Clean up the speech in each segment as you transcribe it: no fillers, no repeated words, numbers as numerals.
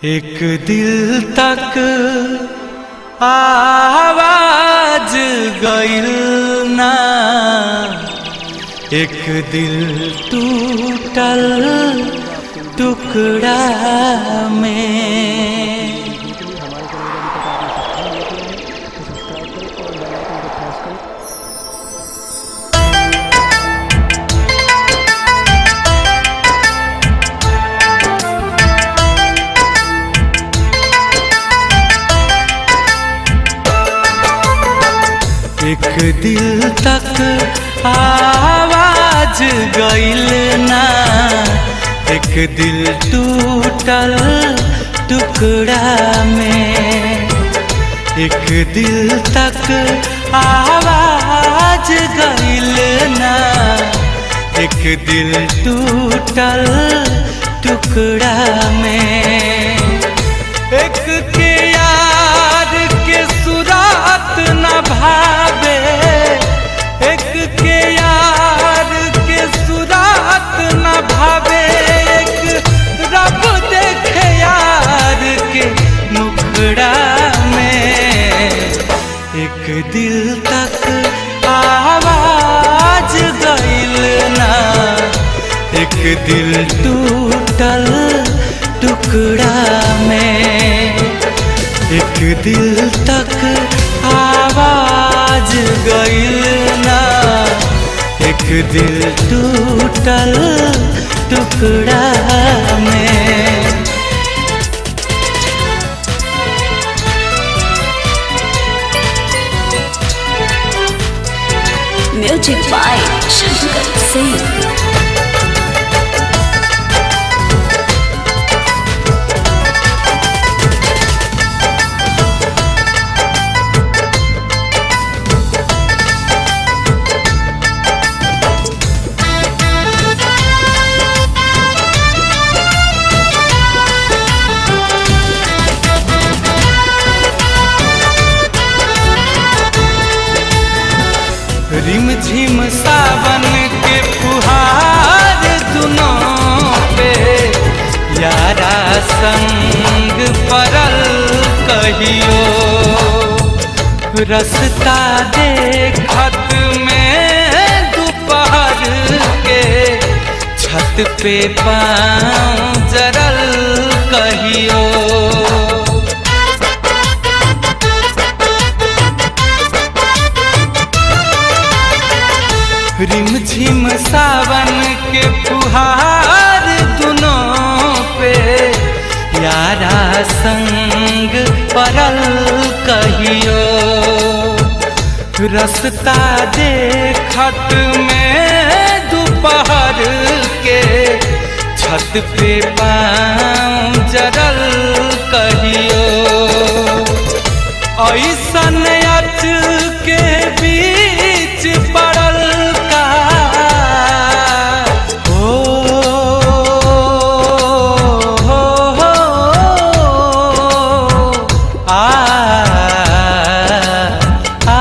एक दिल तक आवाज गइल ना, एक दिल टूटल टुकड़ा में। हमारे चैनल को अभी तक आपने सब्सक्राइब नहीं किया है तो सब्सक्राइब करें और बेल आइकन को प्रेस करें। एक दिल तक आवाज गइल ना, एक दिल टूटल टुकड़ा में। एक दिल तक आवाज गइल ना, एक दिल टूटल टुकड़ा में। एक के यार के सुरात न भावे, एक के यार के सुरात न भावे, एक रब देखे यार के मुखड़ा में। एक दिल तक आवाज गइल ना, एक दिल टूटल टुकड़ा में। एक दिल तक आवाज गइल ना, एक दिल टूटल टुकड़ा में। Music by Shankar Singh. रिमझिम सावन के फुहार दुनों पे, यारा संग परल कहियो। रस्ता देखत में दोपहर के, छत पे पाँव जरल कहियो। रिमझिम सावन के फुहार दुनों पे, यारा संग परल कहियो। रस्ता देखत में दोपहर के, छत पे पाँव जरल कहियो। ऐसन अच के बीच पड़ल का हो, हो, हो, आ, आ,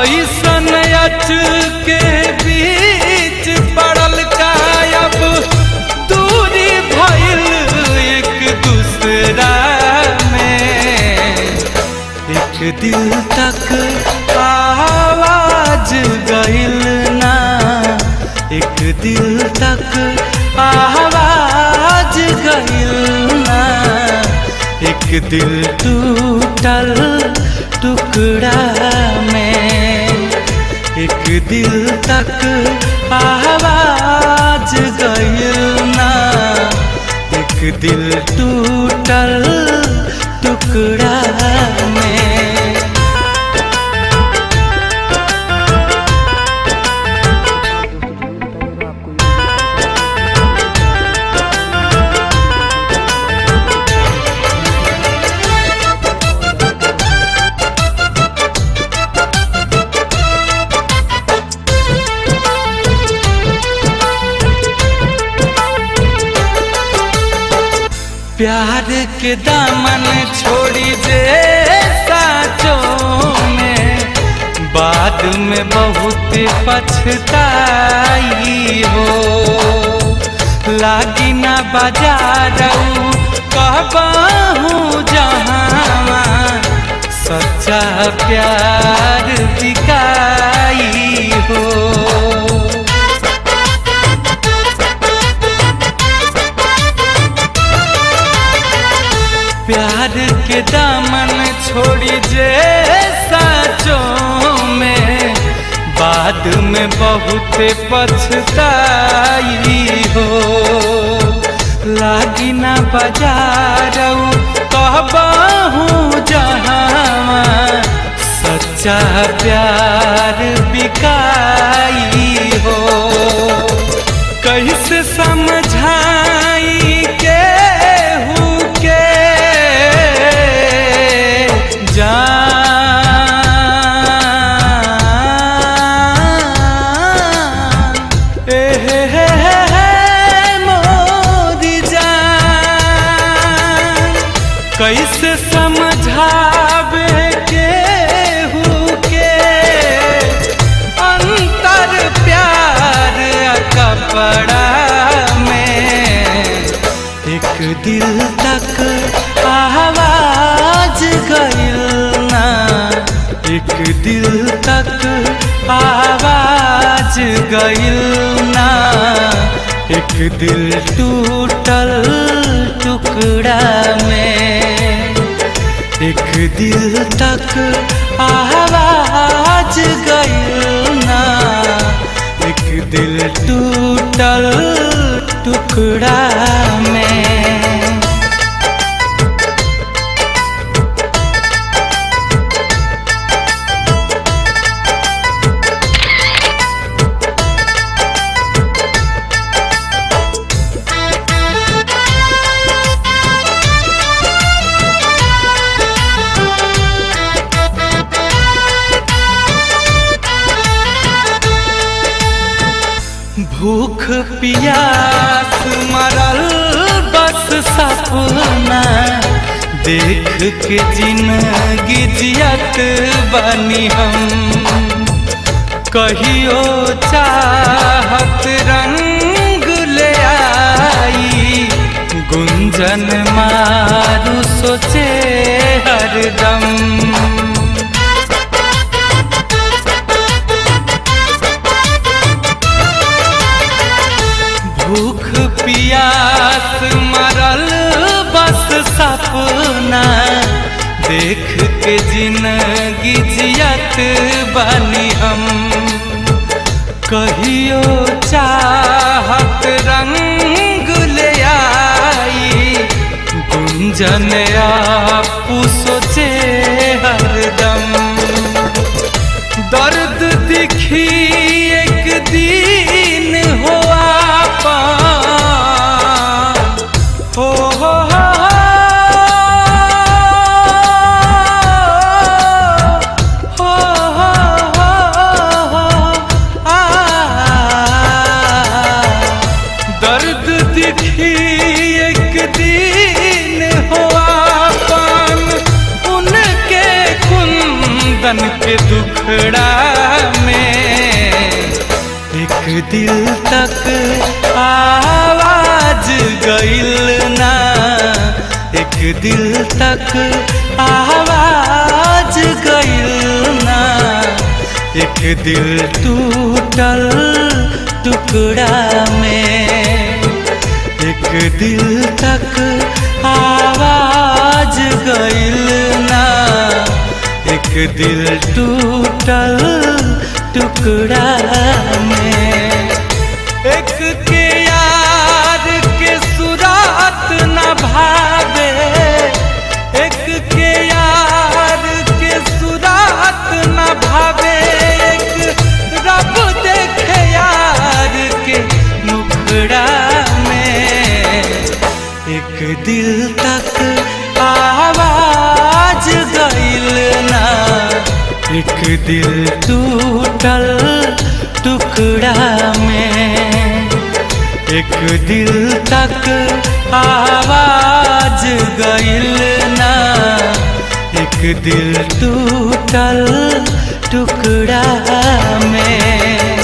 ऐसन अच के बीच पड़ल का, अब दूरी भइल एक दूसरा में। एक दिल तक आवाज गइल ना, एक दिल तक आवाज गइल ना, एक दिल टूटल टुकड़ा में। एक दिल तक आवाज गइल ना, एक दिल टूटल टुकड़ा में। दोस्तों जरूर बताइएगा आपको ये वीडियो कैसा लगा। प्यार के दामन छोड़ी दे साचों में, बाद में बहुत पछताई हो। लागी ना बाजारऊ कहबाहू जहावा सच्चा प्यार बिकाई हो। प्यार के दामन छोड़ी जे साचों में बाद में बहुत पछताई हो। लागी ना बाजारऊ कहबाहू जहाँ सच्चा प्यार बिकाई हो। कैसे समझाई के हु के जान, ए हे हे हे मोरी जान, कैसे समझावे के हु के अंतर प्यार कपड़ा में। एक दिल तक आवाज गइल ना, एक दिल तक आवाज गइल ना, एक दिल टूटल टुकड़ा में। एक दिल तक आवाज गइल ना, एक दिल टूटल टुकड़ा में। भूख प्यास मरल बस सपना देख के जिंदगी जियत बनी हम, कहियो चाहत रंग ले आई गुंजन मारू सोचे हरदम। भूख प्यास मरल बस सपना देख के जिंदगी जियत बनी हम, कहियो चाहत रंग ले आई गुंजन आपू सोचे हरदम। दर्द दिखी एक दिन हो आपा हो हो हो हो हो आ, दर्द दिखी एक दिन हो आपन उनके कुंदन के दुखड़ा में। एक दिल तक आवाज गइल ना, एक दिल तक आवाज गइल ना, एक दिल टूटल टुकड़ा में। एक दिल तक आवाज गइल ना, एक दिल टूटल टुकड़ा में। एक के यार के सुरात न भावे, एक के यार के सुरात न भावे, एक रब देखे यार के मुखड़ा में। एक दिल तक आवाज गइल ना, एक दिल टूटल टुकड़ा में। एक दिल तक आवाज गइल ना, एक दिल टूटल टुकड़ा में।